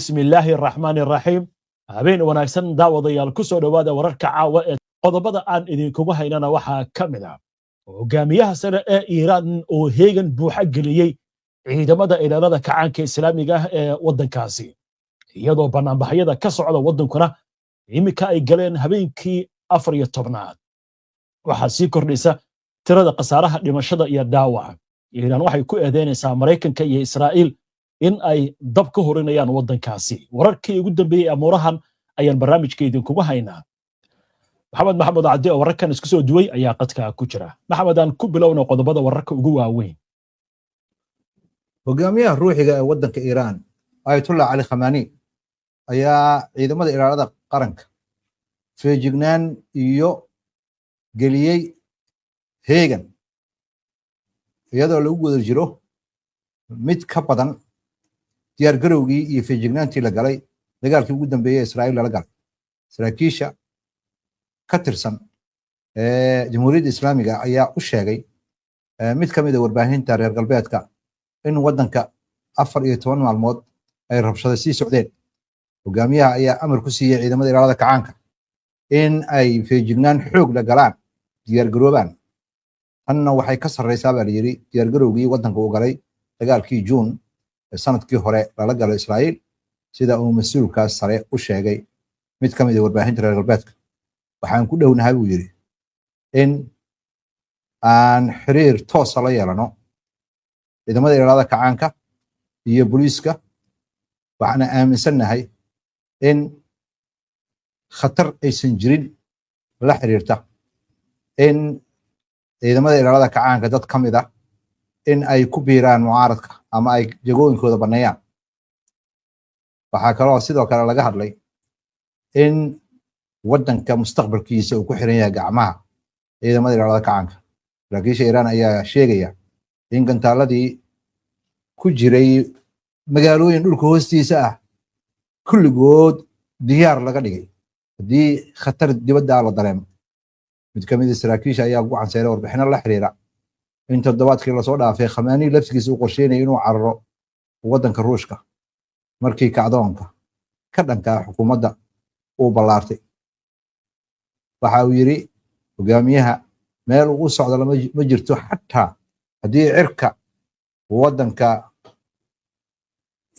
Bismillaahi araxmaani araxiim. Habeen wanaagsan, daawadayaal. Ku soo dhowaada wararka caawa ee qodobada aan idinkugu haynana waxaa ka mid ah hogaamiyaha sare ee Iiraan oo heegan buuxa geliyey ciidamada ilaalada kacaanka Islaamiga ah ee waddankaasi, iyadoo banaanbaxyada ka socda waddankuna iminka ay galeen habeenkii 14aad. Waxaa sii kordhaysa tirada khasaaraha dhimashada iyo dhaawaca. Iiraan waxay ku eedeynaysaa Maraykanka iyo Israa'iil in ay dab ka horinayaan waddankaasi. Wararkii ugu dambeeyey amuurahan ayaan barnaamijka idinkugu haynaa. Maxamed Maxamed Caddi oo wararkan isku soo duway ayaa qadka ku jira. Maxamed, aan ku bilowno qodobada wararka ugu waaweyn. Hogaamiyaha ruuxiga ee waddanka Iiraan, Ayatullah Cali Khamani, ayaa ciidamada ilaalada qaranka feejignaan iyo geliyey heegan, iyadoo lagu guda jiro mid ka badan diyaargarowgii iyo feejignaantii la galay dagaalkii ugu dambeeyey Israa'iil lala galay. Saraakiisha ka tirsan Jamhuuriyadda Islaamiga ayaa u sheegay mid ka mid a warbaahinta reer galbeedka in waddanka 14 maalmood ay rabshada sii socdeen. Hogaamiyaha ayaa amar ku siiyey ciidamada ilaalada kacaanka in ay feejignaan xoog la galaan, diyaargaroobaan. Tanna waxay ka sarreysaa, baa la yidhi, diyaargarowgii waddanka uu galay dagaalkii Juun ee sanadkii hore lala galo Israa'iil, sida uu mas-uulkaas sare u sheegay mid ka mid a warbaahinta reer galbeedka. "Waxaan ku dhownahay," buu yidhi, "in aan xiriir toosa la yeelano ciidamada ilaalada kacaanka iyo booliiska. Waxaana aaminsannahay in khatar aysan jirin la xiriirta in ciidamada ilaalada kacaanka dad ka mid ah in ay ku biiraan mucaaradka ama ay jagooyinkooda banneeyaan." Waxaa kaloo sidoo kale laga hadlay in waddanka mustaqbalkiisa uu ku xiran yahay gacmaha ciidamada ilaalada kacaanka. Saraakiisha Iiraan ayaa sheegaya in gantaaladii ku jiray magaalooyin dhulka hoostiisa ah kulligood diyaar laga dhigay haddii khatar dibadda la dareemo. Mid ka mid a saraakiisha ayaa ku canseeray warbixino la xiriira in toddobaadkii lasoo dhaafay Khamaani laftigiisa uu qorsheynaya inuu cararo waddanka Ruushka markii kacdoonka ka dhanka xukuumadda uu ballaartay. Waxa uu yidhi hogaamiyaha, meel uu u socdo ma jirto, xataa haddii cirka waddanka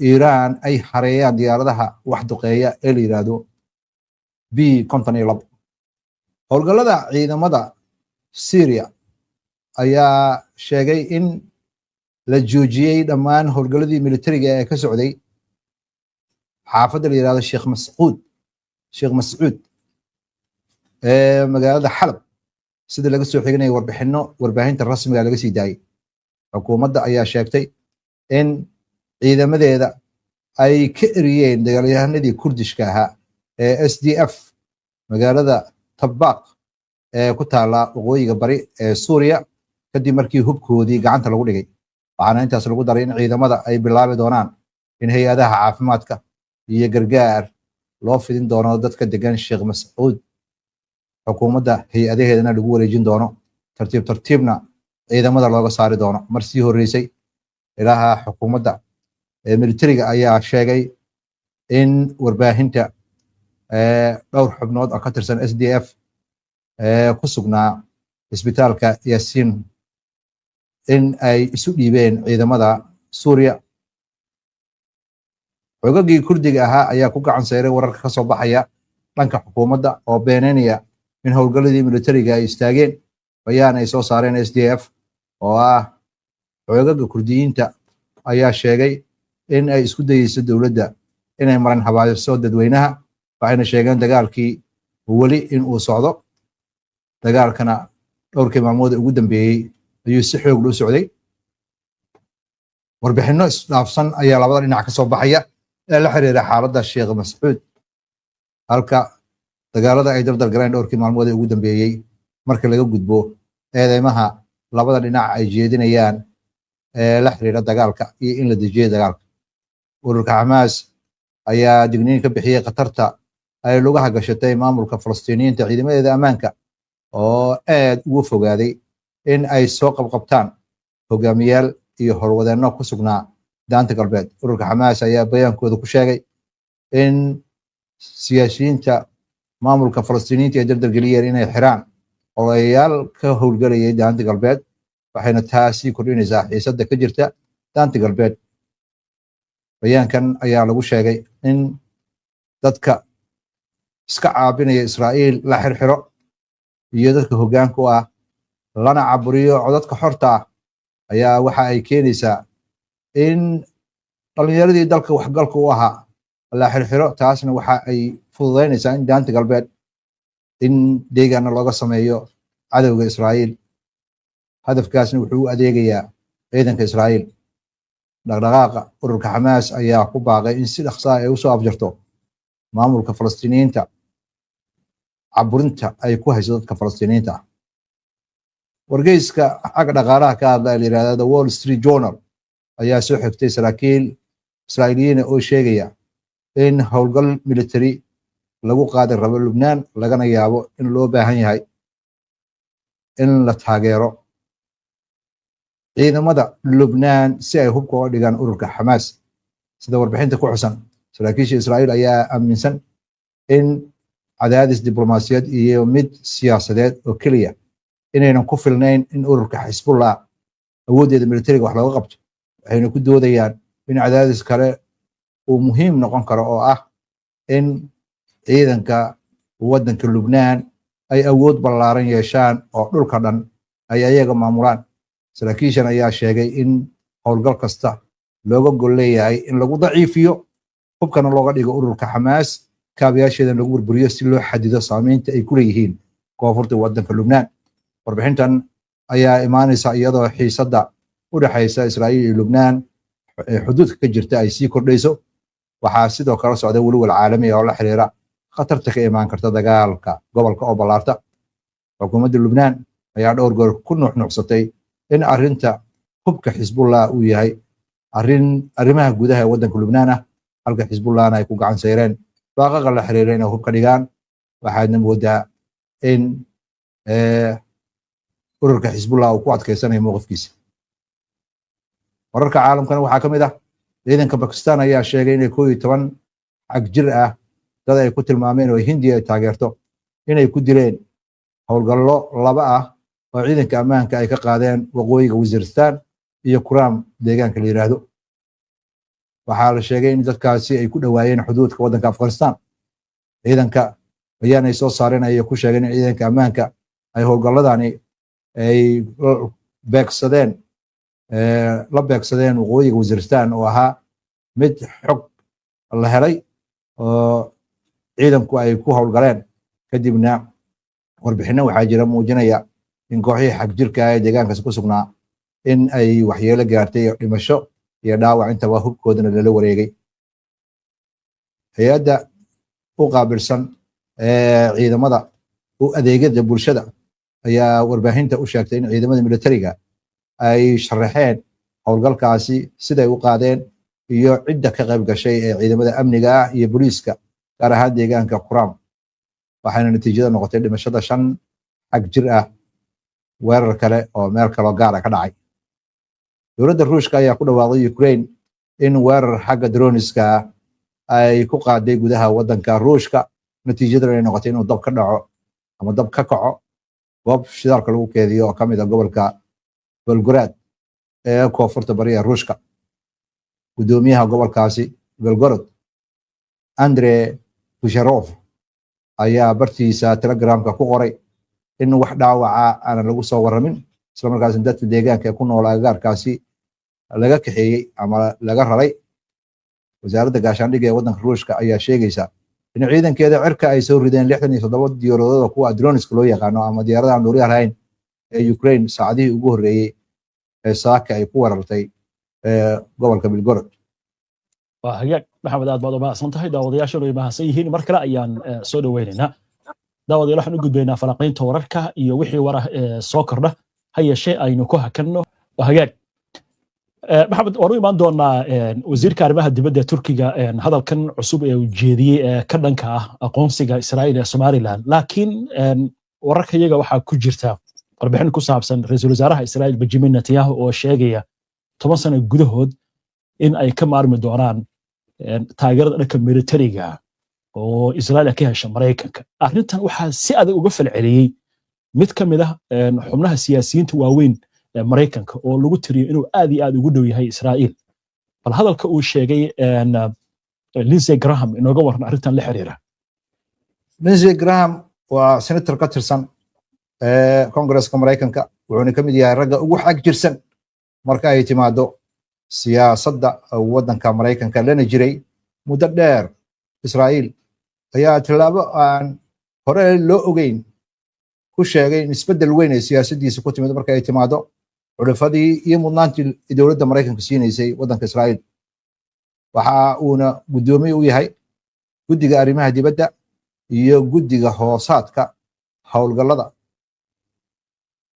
Iiraan ay hareeyaan diyaaradaha wax duqeeya ee la yidhaahdo B-52. Howlgallada ciidamada Syria ayaa sheegay in la joojiyey dhammaan howlgalladii militariga ee ka socday xaafadda la yidhahdo Sheekh Mascuud ee magaalada Xalab, sida laga soo xiganaya warbixino warbaahinta rasmiga laga sii daayey. Xukuumadda ayaa sheegtay in ciidamadeeda ay ka eriyeen dagaalyahanadii Kurdishka ahaa ee SDF magaalada Tabaaq ee ku taala waqooyiga bari ee Suuriya, kadib markii hubkoodii gacanta lagu dhigay. Waxaana intaas lagu daray in ciidamada ay bilaabi doonaan in hay-adaha caafimaadka iyo gargaar loo fidin doono dadka degan Sheekh Mascuud, xukuumadda hay-adaheedana lagu wareejin doono, tartiib tartiibna ciidamada looga saari doono. Mar sii horreysay, ilaha xukuumadda ee militariga ayaa sheegay in warbaahinta dhowr xubnood oo ka tirsan SDF ku sugnaa isbitaalka Yaasiin in ay isu dhiibeen ciidamada Suuriya. Xogagii Kurdiga ahaa ayaa ku gacan sayray wararka ka soo baxaya dhanka xukuumadda oo beenaynaya in howlgalladii militariga ay istaageen. Bayaan ay soo saareen SDF, oo ah xoogaga Kurdiyiinta, ayaa sheegay in ay isku dayeyso dowladda inay maran habaariso dadweynaha. Waxayna sheegeen dagaalkii weli in uu socdo. Dagaalkana dhowrkii maalmood ugu dambeeyey ayuu si xoog u socday. Warbixinno isdhaafsan ayaa labada dhinac ka soo baxaya ee la xiriira xaaladda Sheekh Mascuud, halka dagaalada ay dardar galeen dhowrkii maalmood ee ugu dambeeyey, marka laga gudbo eedeymaha labada dhinac ay jeedinayaan ee la xiriira dagaalka iyo in la dejiyey dagaalka. Ururka Xamaas ayaa digniin ka bixiyey khatarta ay lugaha gashatay maamulka Falastiiniyiinta ciidamadeeda ammaanka oo aad ugu fogaaday in ay soo qabqabtaan hogaamiyaal iyo howlwadeenno ku sugnaa Daanta Galbeed. Ururka Xamaas ayaa bayaankooda ku sheegay In siyaasiyiinta maamulka Falastiiniyiinta ay dardargeliyeen inay xiraan odayaal ka howlgelayay Daanta Galbeed, waxayna taasi kordhinaysaa xiisadda ka jirta Daanta Galbeed. Bayaankan ayaa lagu sheegay in dadka iska caabinaya Israa'iil la xirxiro iyo dadka hoggaanka u ah, lana caburiyo codadka xorta ah, ayaa waxa ay keenaysaa in dhalinyaradii dalka waxgalka u ahaa la xirxiro. Taasna waxa ay fududaynaysaa in Daanta Galbeed in deegaana looga sameeyo cadowga Israa'iil. Hadafkaasna wuxuu u adeegayaa ciidanka Israa'iil. Dhaqdhaqaaqa ururka Xamaas ayaa ku baaqay in si dhaqsaa ay usoo afjarto maamulka Falastiiniyiinta caburinta ay ku hayso dadka Falastiiniyiinta ah. Wargeyska xagga dhaqaalaha ka hadla la yihahda The Wall Street Journal ayaa soo xigtay saraakiil Israa'iiliyiina oo sheegaya in howlgal military lagu qaadi rabo Lubnaan, lagana yaabo in loo baahan yahay in la taageero ciidamada Lubnaan si ay hubka uga dhigaan ururka Xamaas. Sida warbixinta ku xusan, saraakiisha Israa'iil ayaa aaminsan in cadaadis diblomaasiyad iyo mid siyaasadeed oo keliya inaynan ku filnayn in ururka Xisbullah awooddeeda militariga wax looga qabto. Waxayna ku doodayaan in cadaadis kale uu muhiim noqon karo, oo ah in ciidanka waddanka Lubnaan ay awood ballaaran yeeshaan oo dhulka dhan ay ayaga maamulaan. Saraakiishan ayaa sheegay in howlgal kasta looga gol leeyahay in lagu daciifiyo, hubkana looga dhigo ururka Xamaas, kaabayaasheedan lagu burburiyo, si loo xadido saameynta ay ku leeyihiin koonfurta waddanka Lubnaan. Warbixintan ayaa imaanaysa iyadoo xiisadda u dhexaysa Israa'iil iyo Lubnaan ee xuduudka ka jirta ay sii kordhayso. Waxaa sidoo kale socda welwel caalami ah oo la xiriira khatarta ka imaan karta dagaalka gobolka oo ballaarta. Xukuumadda Lubnaan ayaa dhowr goor ku nuuxnuuxsatay in arrinta hubka Xisbullah uu yahay arrin arrimaha gudaha ee waddanka Lubnaan ah, halka Xisbullahna ay ku gacan sayreen baaqaqa la xiriira inay hubka dhigaan. Waxaadna moodaa in ururka Xisbullah uu ku adkaysanayo mowqifkiisa. Wararka caalamkana waxaa ka mid ah, ciidanka Bakistan ayaa sheegay inay 11 xag jir ah, dad ay ku tilmaameen oo Hindiya ay taageerto, inay ku dileen howlgallo laba ah oo ciidanka ammaanka ay ka qaadeen waqooyiga Waziristan iyo Kuram deegaanka la yiraahdo. Waxaa la sheegay in dadkaasi ay ku dhowaayeen xuduudka waddanka Afghanistan. Ciidanka bayaan ay soo saareen ayay ku sheegeen in ciidanka ammaanka ay howlgalladani ay beegsadeen, la beegsadeen waqooyiga Waziristan, oo ahaa mid xog la helay oo ciidanku ay ku howlgaleen. Kadibna warbixinno waxaa jira muujinaya in kooxihii xagjirka ee deegaankaasi ku sugnaa in ay waxyeelo gaartay, dhimasho iyo dhaawac intaba, hubkoodana lala wareegay. Hay-adda u qaabilsan ciidamada u adeegyada bulshada ayaa warbaahinta u sheegtay in ciidamada militariga ay sharaxeen howlgalkaasi siday u qaadeen iyo cidda ka qayb gashay ee ciidamada amniga ah iyo booliiska, gaar ahaan deegaanka Kuram. Waxayna natiijada noqotay dhimashada shan xag jir ah weerar kale oo meel kaloo gaara ka dhacay. Dowladda Ruushka ayaa ku dhawaaqday Ukraine in weerar xagga droniska ay ku qaaday gudaha waddanka Ruushka, natiijadana ay noqotay inuu dab ka dhaco ama dab ka kaco goob shidaalka lagu keediyo oo ka mid ah gobolka Belgorod ee koonfurta bari ee Ruushka. Guddoomiyaha gobolkaasi Belgorod, Andre Kusherov, ayaa bartiisa Telegramka ku qoray in wax dhaawaca aanan lagu soo warramin, islamarkaasna dadka deegaanka ee ku nool agagaarkaasi laga kaxeeyey ama laga raray. Wasaaradda gaashaandhigga ee waddanka Ruushka ayaa sheegaysa in ciidankeeda cirka ay soo rideen 67 diyaaradood oo kuwa droniska loo yaqaano ama diyaaradaha aan duuliyaha lahayn ee Ukraine saacadihii ugu horreeyey ee saaka ay ku weerartay gobolka Belgorod. Waa hagaag, Maxamed, aad baad u mahadsan tahay. Daawadayaashanu ay mahadsan yihiin. Mar kale ayaan soo dhoweynaynaa. Daawadayaal, waxaan u gudbaynaa falanqaynta wararka iyo wixii warah ee soo kordha. Ha yeeshee aynu ku hakanno. Waa hagaag, Maxamed, waan u imaan doonaa wasiirka arrimaha dibadda ee Turkiga hadalkan cusub ee uu jeediyey ee ka dhanka ah aqoonsiga Israa'iil ee Somaliland, laakiin wararka iyaga waxaa ku jirta warbixin ku saabsan ra-iisul wasaaraha Israa'iil Benjamin Netanyahu oo sheegaya 10 sano gudahood in ay ka maarmi doonaan Taageerada dhanka militariga oo Israa'iil ay ka hesha Maraykanka. Arrintan waxaa si adag uga falceliyey mid ka mid ah xubnaha siyaasiyiinta waaweyn ee Maraykanka oo lagu tiriyo inuu aad iyo aad ugu dhow yahay Israa'iil. Bal hadalka uu sheegay Lindsey Graham inooga warran arrintan la xiriira. Lindsey Graham waa senator ka tirsan Congresska Maraykanka, wuxuuna ka mid yahay ragga ugu xag jirsan marka ay timaado siyaasadda waddanka Maraykanka, lana jiray muddo dheer Israa'iil, ayaa tallaabo aan hore loo ogeyn ku sheegay in isbeddel weyn ay siyaasaddiisa ku timid marka ay timaado xulafadii iyo mudnaantii dowladda Maraykanka siinaysay waddanka Israa'iil. Waxa uuna guddoomiye u yahay guddiga arrimaha dibadda iyo guddiga hoosaadka howlgallada,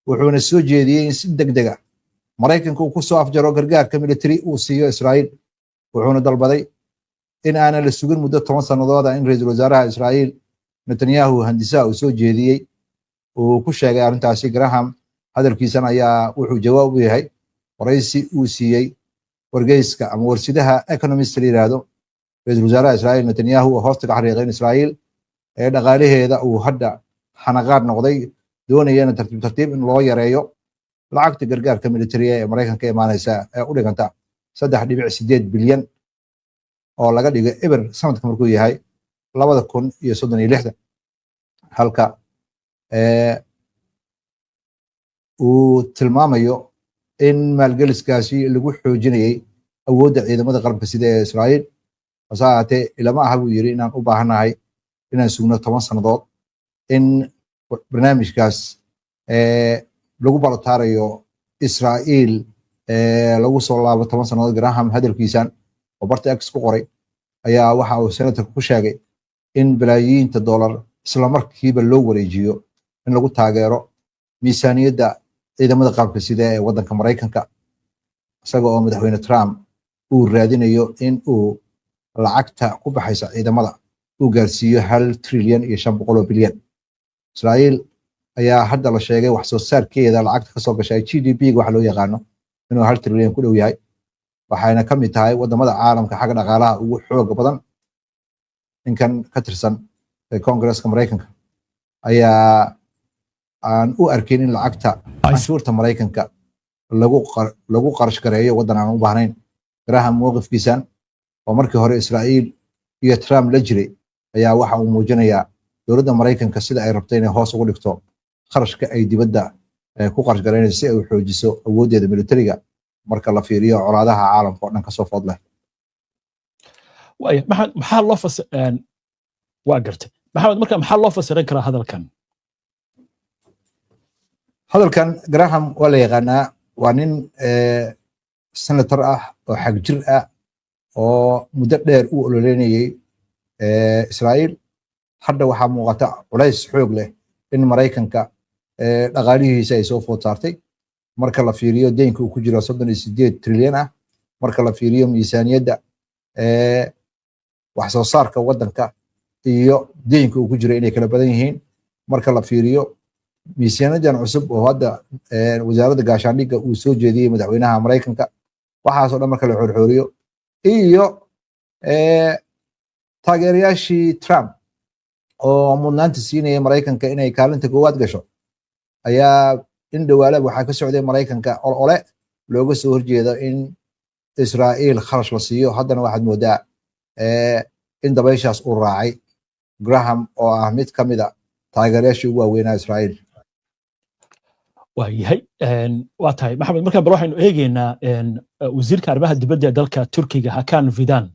wuxuuna soo jeediyey in si deg dega Maraykanka uu ku soo afjaro gargaarka military uu siiyo Israa'iil, wuxuuna dalbaday in aanan la sugin muddo 10 sannadooda in ra-iisul wasaaraha Israa'iil Netanyahu handisaha uu soo jeediyey uu ku sheegay arrintaasi. Graham hadalkiisan ayaa wuxuu jawaab u yahay waraysi uu siiyey wargeyska ama warsidaha Economist la yidhaahdo. Ra-iisul wasaaraha Israa'iil Netanyahu oo hoosta ka xariiqay in Israa'iil ee dhaqaalaheeda uu hadda xanaqaad noqday, doonayana tartiib tartiib in loo yareeyo lacagta gargaarka militariga ee Maraykanka ka imaanaysa ee u dhiganta 3.8 bilyan oo laga dhigo eber sanadka markuu yahay 2036, halka uu tilmaamayo in maalgeliskaasi lagu xoojinayay awoodda ciidamada qalabka sida ee Israa'iil. Hase ahaatee, ilama aha, buu yidhi, inaan u baahannahay inaan sugno 10 sannadood in barnaamijkaas lagu barataarayo Israa'iil lagu soo laabo 10 sannadood. Graham hadalkiisan oo barta X ku qoray ayaa waxa uu senatorka ku sheegay in balaayiinta dollar isla markiiba loo wareejiyo in lagu taageero miisaaniyadda ciidamada qalabka sida ee waddanka Maraykanka, isaga oo madaxweyne Trump uu raadinayo in uu lacagta ku baxaysa ciidamada uu gaarsiiyo 1 trilyan iyo 500 bilyan. Israa'iil ayaa hadda la sheegay wax soo saarkeeda lacagta kasoo gashay, GDP ga waxa loo yaqaano, inuu 1 trilyan ku dhow yahay, waxayna ka mid tahay wadamada caalamka xagga dhaqaalaha ugu xooga badan. Ninkan ka tirsan Congresska Maraykanka ayaa aan u arkin in lacagta canshuurta Maraykanka lagu qarash gareeyo waddan aan u baahnayn. Graham mowqifkiisan oo markii hore Israa'iil iyo Trump la jiray ayaa waxa uu muujinayaa dowladda Maraykanka sida ay rabto inay hoos ugu dhigto kharashka ay dibadda ku qarash garaynayso si ay u xoojiso awooddeeda militariga marka la fiiriyo colaadaha caalamka oo dhan kasoo food leh. Waaya, maxaa loo fas waa gartay, Maxamed. Marka maxaa loo fasiran karaa hadalkan? Hadalkan Graham waa la yaqaanaa, waa nin senator ah oo xagjir ah oo muddo dheer u ololeynayey Israa'iil. Hadda waxaa muuqata culays xoog leh in Maraykanka dhaqaalihiisa ay soo food saartay marka la fiiriyo deynka uu ku jiro 38 trilyan ah, marka la fiiriyo miisaaniyadda wax soo saarka waddanka iyo deynka uu ku jiro inay kala badan yihiin, marka la fiiriyo miisaaniyaddan cusub oo hadda wasaaradda gaashaandhigga uu soo jeediyey madaxweynaha Maraykanka. Waxaasoo dhan marka la xoorxooriyo iyo taageerayaashii Trump oo mudnaanta siinaya Maraykanka inay kaalinta koowaad gasho, ayaa in dhowaalaba waxaa ka socday Maraykanka olole looga soo horjeedo in Israa'iil kharash la siiyo. Haddana waxaad moodaa in dabayshaas uu raacay Graham oo ah mid ka mid a taageerayaashii ugu waaweynaa Israa'iil. Waa yahay, waa tahay, Maxamed. Markaan bal waxaynu eegeynaa wasiirka arrimaha dibadda ee dalka Turkiga Hakan Fidan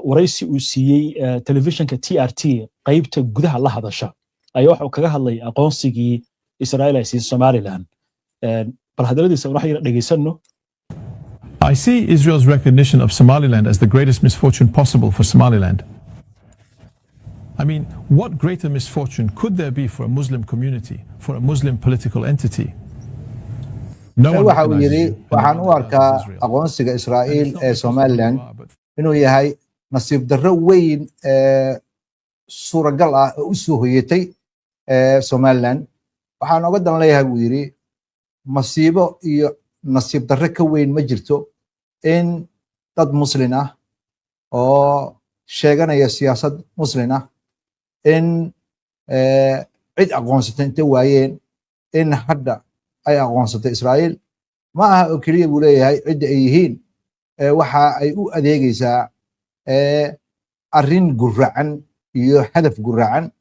waraysi uu siiyey telefishinka TRT qaybta gudaha la hadasha ayaa waxa uu kaga hadlay aqoonsigii Israa'iil ay siisay Somaliland. Bal hadaladiisa wax yar dhegeysanno. I see Israel's recognition of Somaliland as the greatest misfortune possible for Somaliland. I mean, what greater misfortune could there be for a Muslim community, for a Muslim political entity? Waxa uu yidhi, waxaan u arkaa aqoonsiga Israa'iil ee Somaliland inuu yahay nasiib darro weyn ee suuragal ah oo u soo hoyatay Somaliland. Waxaan oga dan leeyahay, buu yidhi, masiibo iyo nasiib darro ka weyn ma jirto in dad Muslin ah Oo sheeganaya siyaasad Muslin ah in cid aqoonsatay inta waayeen in hadda ay aqoonsatay Israa'iil. Ma aha oo keliya, buu leeyahay, cidda ay yihiin, waxa ay u adeegaysaa arrin guracan iyo hadaf guracan.